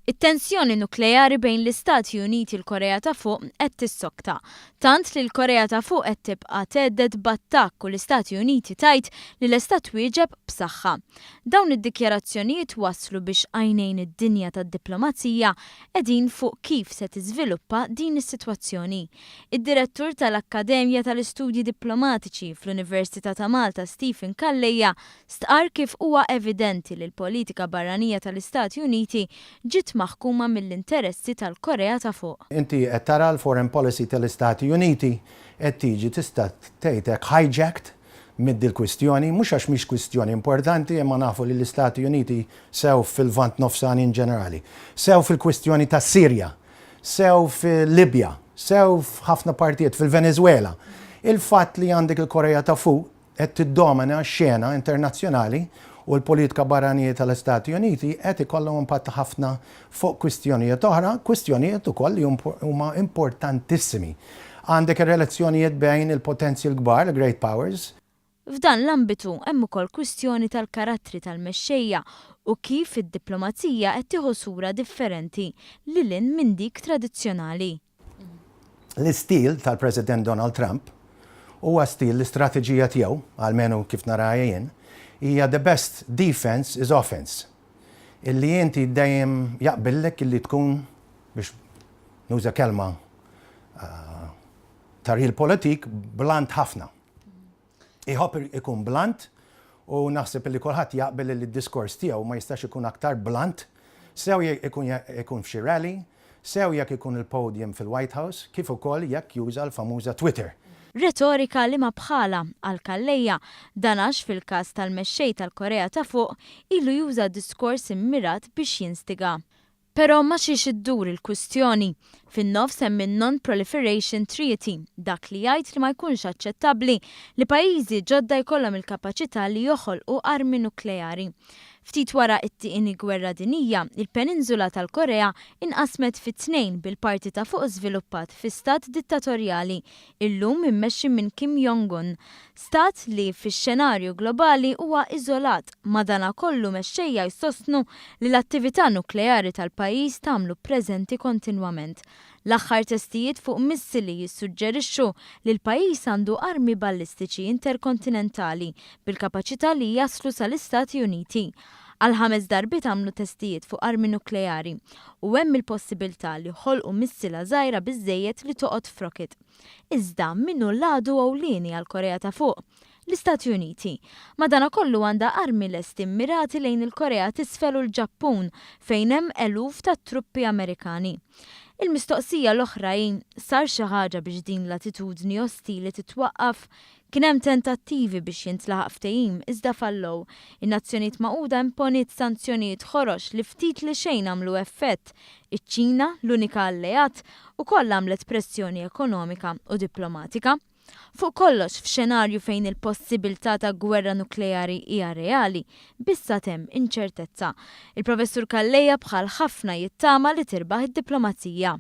It-tensjoni nukleari bejn l-Istati Uniti u l-Korea ta' Fuq qed tissokta. Tant li l-Korea ta' Fuq qed tibqa' thedded b'attakk u l-Istati Uniti tgħid li lesta twieġeb b'saħħa. Dawn id-dikjarazzjonijiet wasslu biex għajnejn id-dinja tad-diplomazija qegħdin fuq kif se tiżviluppa din is-sitwazzjoni. Id-Direttur tal-Akkademja tal-Istudji Diplomatiċi fl-Università ta' Malta Stephen Calleja Stqarr kif huwa evidenti li l-politika barranija tal-Istati Uniti ġiet maħkuma mill-interessi tal-Korea ta' Fuq. Inti qed tara l-foreign policy tal-Istati Uniti qed tiġi tista' tgħid hekk hijacked mid-dil-kwistjoni, mhux għax mhix kwistjoni importanti imma nafu li l-Istati Uniti sew fil-Lvant Nofsani in ġenerali, sew fil-kwistjoni tas-Sirja, sew fil-Libja, sew f'ħafna partijiet fil-Veneżwela. Il-fatt li għandek il-Korea ta' Fuq qed tiddomina x-xena internazzjonali u l-politika barranija tal-Istati Uniti qed ikollhom impatt ħafna fuq kwistjonijiet oħra, kwistjonijiet ukoll li huma importantissimi. Għandek ir-relazzjonijiet bejn il-potenzi l-kbar, il-great powers. F'dan l-ambitu hemm ukoll kwistjoni tal-karattri tal-mexxejja u kif id-diplomazija qed tieħu sura differenti lil hinn minn dik tradizzjonali. L-istil tal-President Donald Trump huwa stil l-istrateġija tiegħu, almenu kif naraha jien, hija the best defense is offense. Illi inti dejjem jaqbillek illi tkun, biex nuża kelma ta' realpolitik, blunt ħafna. Iħobb ikun blunt u naħseb li kulħadd jaqbel li d-diskors tiegħu ma jistax ikun aktar blunt, sew ikun ikun f'xi rally, sew jekk ikun il-podium fil-White House, kif ukoll jekk juża l-famuża Twitter. Retorika li ma bħalha, qal Calleja, dan għax fil-każ tal-mexxej tal-Korea ta' Fuq ilu juża diskors immirat biex jinstiga. Però ma xiex iddur il-kwistjoni. Fin-nofs hemm in-Non-Proliferation Treaty, dak li jgħid li ma jkunx aċċettabbli li pajjiżi ġodda jkollhom il-kapaċità li joħolqu armi nukleari. Ftit wara t-Tieni Gwerra Dinjija, il-Peninżula tal-Korea inqasmet fi tnejn bil-parti ta' fuq żviluppat fi stat dittatorjali, illum immexxi minn Kim Jong-un. Stat li fix-xenarju globali huwa iżolat, madanakollu mexxejja jsostnu li l-attività nukleari tal-pajjiż tagħmlu preżenti kontinwament. L-aħħar testijiet fuq missili jissuġġerixxu li l-pajjiż għandu armi ballistiċi interkontinentali bil-kapaċità li jaslu sal-Istati Uniti. Għal ħames darbiet għamlu testijiet fuq armi nukleari u hemm il-possibilità li ħolqu missila żgħira biżżejjed li toqgħod f'rokit. Iżda min hu l-għadu ewlieni għall-Korea ta' Fuq? L-Istati Uniti. Madanakollu għandha armi lesti mmirati lejn il-Korea t'Isfel u l-Ġappun, fejn hemm eluf ta' truppi Amerikani. Il-mistoqsija l-oħra hi, sar xi ħaġa biex din l-attitudni ostili titwaqqaf? Kien hemm tentattivi biex jintlaħaq ftehim, iżda fallew. In-Nazzjonijiet Magħquda imponiet sanzjonijiet ħorox li ftit li xejn għamlu effett. Iċ-Ċina, l-unika alleat, ukoll għamlet pressjoni ekonomika u diplomatika. Fuq kollox, f'xenarju fejn il-possibiltà ta' gwerra nukleari hija reali, biss għad hemm inċertezza. Il-Professur Calleja bħal ħafna jittama li tirbaħ id-diplomazija.